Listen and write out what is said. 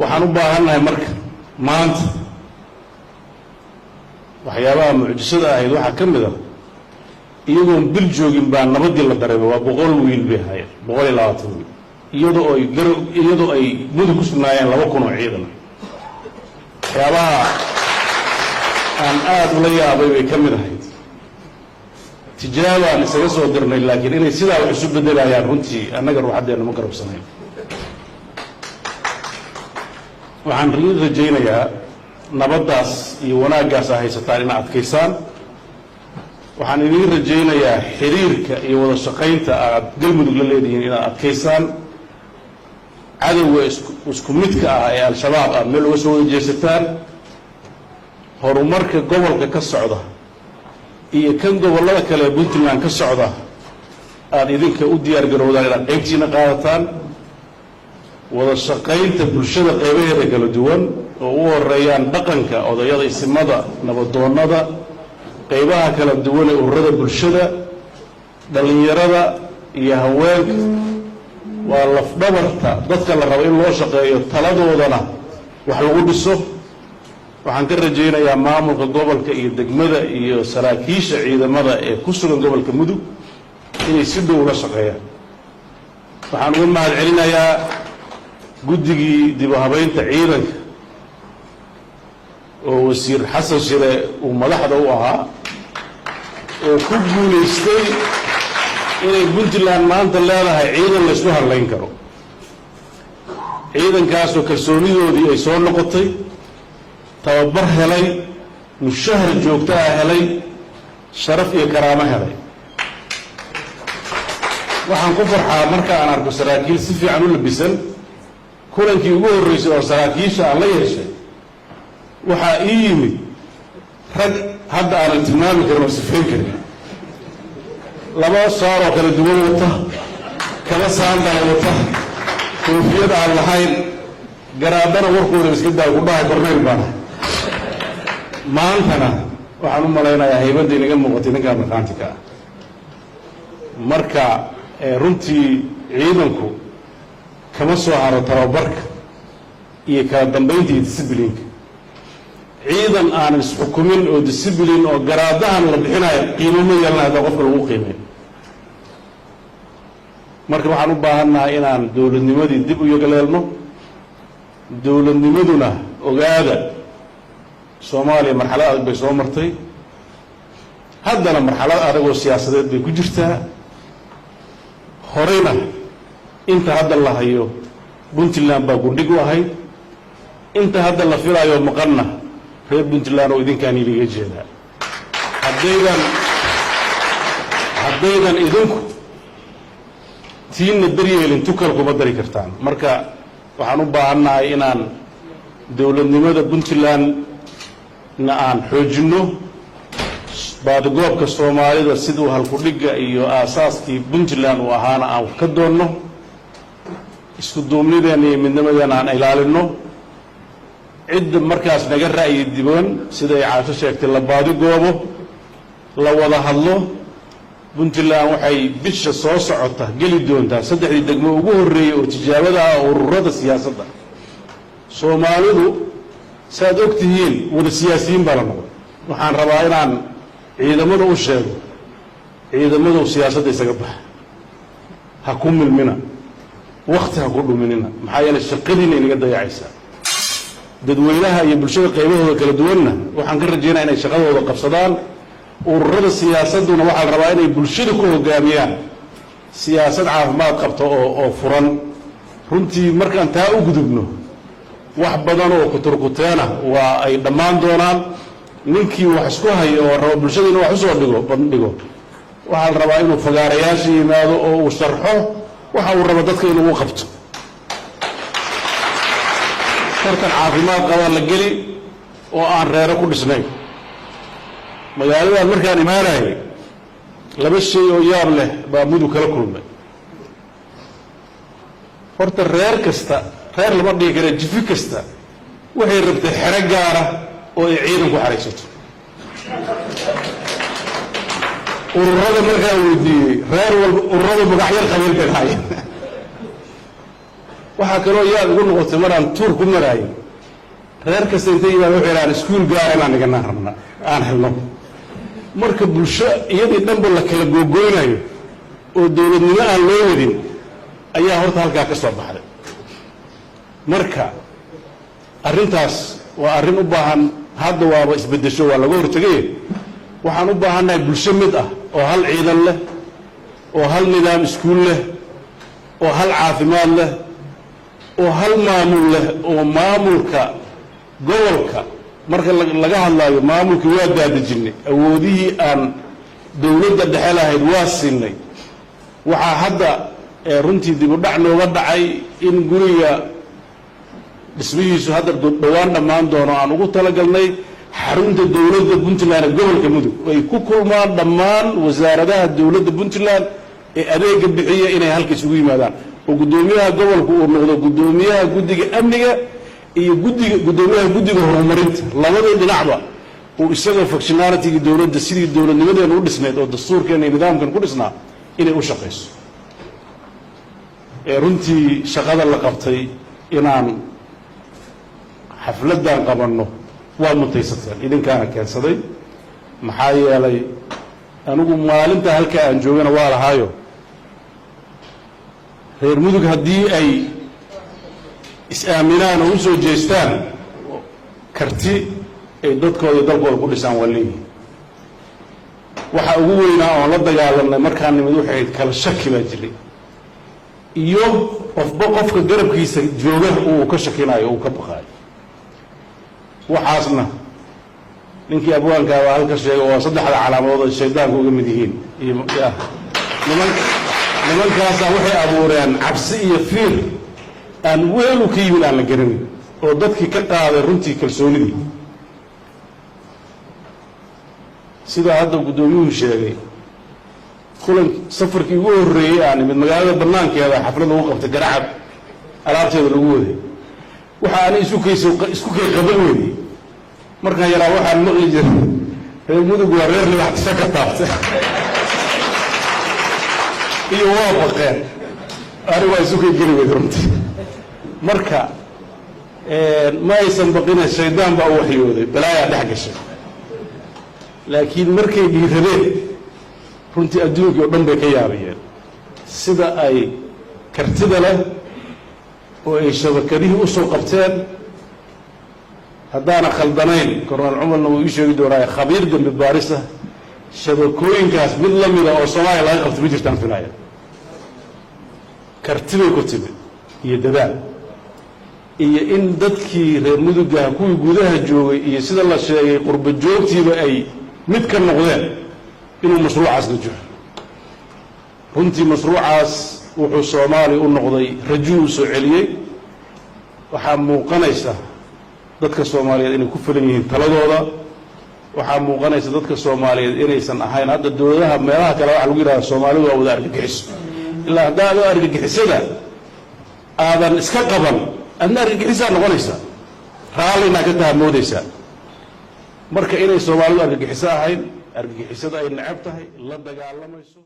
Waxaan u baahannahay marka maanta, waxyaabaha mucjisada ahayd waxaa ka mid ah, iyagoon bil joogin baa nabaddii la dareemay. Waa 100 wiil bay ahaayeen, 120 wiil, iyadoo ay Mudug ku sugnaayeen 2000 oo ciidan. Waxyaabaha aan aada ula yaabay bay ka mid ahayd. Tijaabaan isaga soo dirnay, laakiin inay sidaa wax isu beddelayaan runtii annaga ruuxaddeenna ma garabsanayn. Waxaan rii rajaynayaa nabaddaas iyo wanaaggaas aa haysataan inaad adkaysaan. Waxaan idiin rajaynayaa xiriirka iyo wada shaqaynta aad Galmudug la leedihiin inaad adkaysaan. Cadowga isku midka ah ee Al-Shabaab aad meel uga soo wada jeesataan. Horumarka gobolka ka socda iyo kan gobollada kale ee Puntland ka socda aada idinka u diyaar garowdaan inaad qaybtiina qaadataan. Wada shaqaynta bulshada qaybaheeda kala duwan, oo u horeeyaan dhaqanka, odayada, isimada, nabadoonnada, qaybaha kala duwan ee ururada bulshada, dhallinyarada iyo haweenka, waa lafdhabarta dadka la rabo in loo shaqeeyo, taladoodana wax lagu dhiso. Waxaan ka rajaynayaa maamulka gobolka iyo degmada iyo saraakiisha ciidamada ee ku sugan gobolka Mudug inay si dhow ula shaqeeyaan. Waxaan uga mahad celinayaa guddigii dib u habaynta ciidanka oo Wasiir Xasan Shire uu madaxda u ahaa, oo ku guulaystay inay Puntland maanta leedahay ciidan laysku hadlayn karo, ciidankaasoo kalsoonidoodii ay soo noqotay, tababar helay, mushahar joogto ah helay, sharaf iyo karaamo helay. Waxaan ku farxaa marka aan arko saraakiil si fiican u labisan. Kulankii ugu horreysay oo saraakiisha aan la yeeshay, waxaa ii yimid rag hadda aanan tilmaami karin oo sifayn karin, laba saaroo kala duwan wata, kaba saandala wata, koofiyad aan lahayn, garaadana warkooda iska daa, ku dhahay kornayl baana. Maantana waxaan u malaynayaa haybadda inaga muuqatay ninkaa markhaantiga ah. Marka runtii ciidanku kama soo haro tababarka iyo kala dambaynta iyo discipline-ka. Ciidan aan isxukumin oo discipline oo garaadahan la bixinayo qiimo ma yeelana haddaa qofka lagu qiimeyo. Marka waxaan u baahannahay inaan dowladnimadii dib u yagleelno. Dowladnimaduna, ogaada, Soomaaliya marxalad adag bay soo martay, haddana marxalad adag oo siyaasadeed bay ku jirtaa. Horeyna inta hadda la hayo Puntland baa gundhig u ahayd. Inta hadda la filaayo maqanna, reer Puntland oo idinkaan iliga jeedaa, haddaydan idinku tiinna daryeelin, tukal kuma dari kartaan. Marka waxaan u baahannahay inaan dowladnimada Puntlandna aan xoojinno, baadigoobka Soomaalida siduu halkudhigga iyo aasaaskii Puntland uu ahaana aan wax ka doonno, isku duubnideenna iyo midnimadeenna aan ilaalinno. Cidda markaas naga ra'yi diban, siday Caasho sheegtay, la baadigoobo, la wada hadlo. Puntland waxay bisha soo socota geli doontaa saddexdii degmo ugu horreeyey oo tijaabada ah ururada siyaasadda. Soomaalidu, saaad og tihiin, wada siyaasiyiin baa la noqday. Waxaan rabaa inaan ciidamada u sheego: ciidamadu siyaasadda isaga baxa, ha ku milmina, wakti ha ku dhuminina, maxaa yeeley shaqadiina inaga dayacaysaa. Dadweynaha iyo bulshada qaybahooda kala duwanna waxaan ka rajaynaya inay shaqadooda qabsadaan. Ururada siyaasadduna waxaa la rabaa inay bulshada ku hoggaamiyaan siyaasad caafimaad qabta oo furan. Runtii markaan taa u gudubno, wax badan oo kuturkuteena waa ay dhammaan doonaan. Ninkii wax isku hayo oo raba bulshada inuu wax usoo dhigo bandhigo, waxaa la rabaa inuu fagaarayaasha yimaado oo uu sharxo waxa uu rabo dadka inuu u qabto. Tartan caafimaad qabaa la geli oo aan reero ku dhisnayn. Magaaladan markaan imaanayay, laba shay oo yaab leh baa Mudug kala kulmay. Horta reer kasta, reer lama dhihi kara, jifi kasta waxay rabtay xero gaara oo ay ciidan ku xaraysato. Ururada markaan weydiiyey, reer walba ururada magacyar qabiil bay lahaayeen. Waxaa kaloo yaab igu noqotay maraan tour ku maraayay, reer kasta intay yimaad waxay idhahaan, "Iskuul gaara inaan dhiganaan rabna, aan helno." Marka bulsho iyadii dhanba la kala googoynayo oo dowladnimo aan loo wadin ayaa horta halkaa ka soo baxday. Marka arrintaas waa arrin u baahan, hadda waaba isbeddesho, waa laga hortegay. Waxaan u baahannahay bulsho mid ah oo hal ciidan leh, oo hal nidaam iskuul leh, oo hal caafimaad leh, oo hal maamul leh, oo maamulka gobolka marka laga hadlaayo, maamulkii waa daadejinay, awoodihii aan dowladda dhexe lahayd waa siinay. Waxaa hadda runtii dib u dhac nooga dhacay in guriga dhismihiisu hadda dhowaan dhammaan doono aan ugu talagalnay xarunta dowladda Puntland ee gobolka Mudug, ay ku kulmaan dhammaan wasaaradaha dowladda Puntland ee adeega bixiya, inay halka isugu yimaadaan, oo guddoomiyaha gobolku uu noqdo guddoomiyaha guddiga amniga iyo guddiga guddoomiyaha guddiga horumarinta, labadii dhinacba uu isaga functionality-gii dowladda, sidii dowladnimadeena u dhisnayd oo dastuurkeena iyo nidaamkan ku dhisnaa inay u shaqayso. Ee runtii shaqada la qabtay inaan xafladdan qabanno waa mutaysateen, idinkaana keensaday. Maxaa yeelay, anigu maalinta halkaa aan joogana waa lahaayo, reer Mudug haddii ay is-aaminaan oo u soo jeestaan, karti ay dadkooda iyo dalkooda ku dhisaan waa leeyihin. Waxa ugu weynaa oon la dagaalamnay markaan nimid waxay ahayd kala shaki baa jiray, iyo qofba qofka garabkiisa jooga uu ka shakinayo, uu ka baqaayo. Waxaasna ninkii abwaankaa baa halka sheega, waa saddexda calaamadood ay shaydaanka uga mid yihiin. Iyo niman nimankaasaa waxay abuureen cabsi iyo fiir aan weelu ka yimid aan la garanayn, oo dadkii ka qaaday runtii kalsoonidii. Sidaa hadda guddoomiyuhu sheegay, kulan safarkii ugu horreeyey aan imid, magaalada bannaankeeda xaflad lagu qabtay, Garacad alaabteeda lagu waday. Waxa ani isu kayso isku kay qaban weydey, markaan yaraa waxaan maqli jiray, "Reer Mudug waa reer libaxtisa ka taabtay" iyo "Waa baqeen." Ani waa isu kay geli weyday runtii. Marka ma aysan baqine, shaydaan baa u waxyooday, balaayaa dhex gashay. Laakiin markay dhiiradeen, runtii adduunkii oo dhan bay ka yaabayeen sida ay kartida leh oo ay shabakadihii u soo qabteen. Haddaana khaldanayn, Korneel Cumarna wuu ii sheegi doonaa, khabiir dembi baarisa, shabakooyinkaas mid la mida oo Soomaaliya laga qabto ma jirtaan filaya. Karti bay ku timid iyo dadaal, iyo in dadkii reer Mudugaha, kuwii gudaha joogay iyo sida la sheegay qurbo joogtiiba, ay mid ka noqdeen inuu mashruucaas najaxo. Runtii mashruucaas wuxuu Soomaaliya u noqday rajo uu soo celiyey. Waxaa muuqanaysa dadka Soomaaliyeed inay ku filan yihiin taladooda. Waxaa muuqanaysa dadka Soomaaliyeed inaysan ahayn hadda dowladaha meelaha kale waxa lagu yidhahda Soomaalidu waa wada argagixiso. Ilaa haddaa adoo argagixisada aadan iska qaban, adna argagixisaa noqonaysaa, raallinaa ka taha moodaysaa. Marka inay Soomaalidu argagixiso ahayn, argagixisada ay necab tahay, la dagaalamayso.